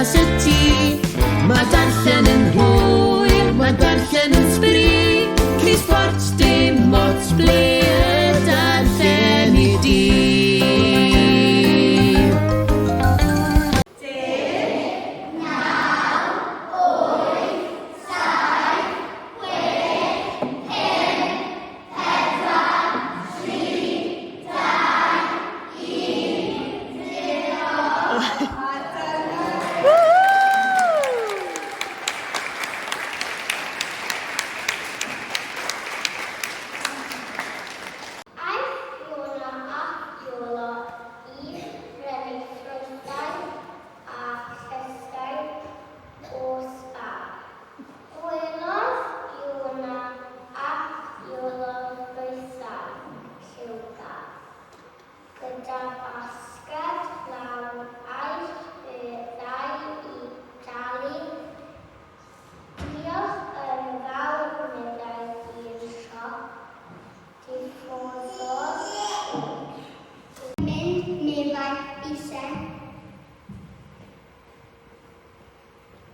gwmpas y tŷ. Mae darllen yn hwyl, mae darllen yn sbri. Cys port dim ots ble y darllen i di. Aeth Iona ac Iolo i brynu ffrwythau a llysiau o Spar. Gwelodd Iona ac Iolo ffrwythau lliwgar. Gyda basged lawn aeth y ddau i dalu. Diolch yn fawr, meddai dyn siop. Diffoddodd y. Mynd, meddai Isen.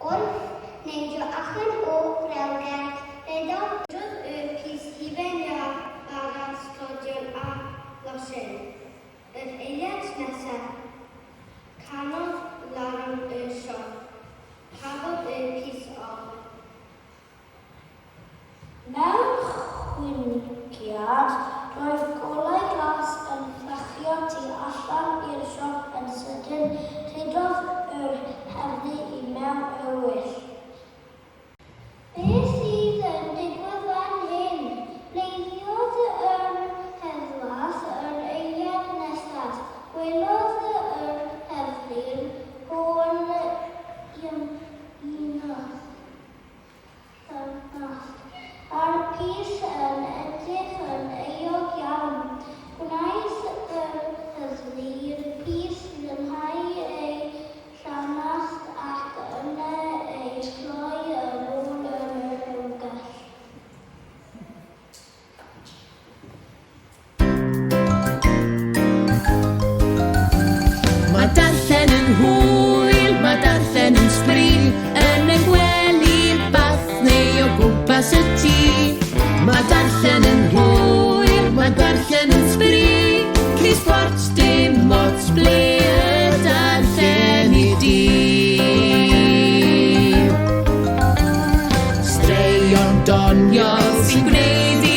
Wrth neidio allan o rewgell, rhedodd. Rhedodd y pys hufen iâ, bara, sglodion a losin. Yr eiliad nesaf, canodd larwm y siop. Cafodd y pys ofn. Mewn chwinciad, roedd golau glas yn fflachio tu allan i'r siop yn sydyn, rhedodd yr heddlu i mewn y wyll. Be sydd yn digwydd fan hyn? Bleiddiodd yr heddwas yr eiliad nesaf. Gwelodd yr heddlu'r holl ymgynnydd. Llanast, a'r pys yn edrych yn euog iawn. Gwnaeth yr heddlu i'r pys ddyfnhau ei llanast ac yna ei chloi yn ôl yn y rhewgell. Mae darllen yn hwyl, mae darllen yn sbri, yn y gwely, bath neu o gwmpas y tŷ. Mae darllen yn hwyl, mae darllen yn sbri, cys port dim ots ble y darllen i di. Straeon doniol sy'n gwneud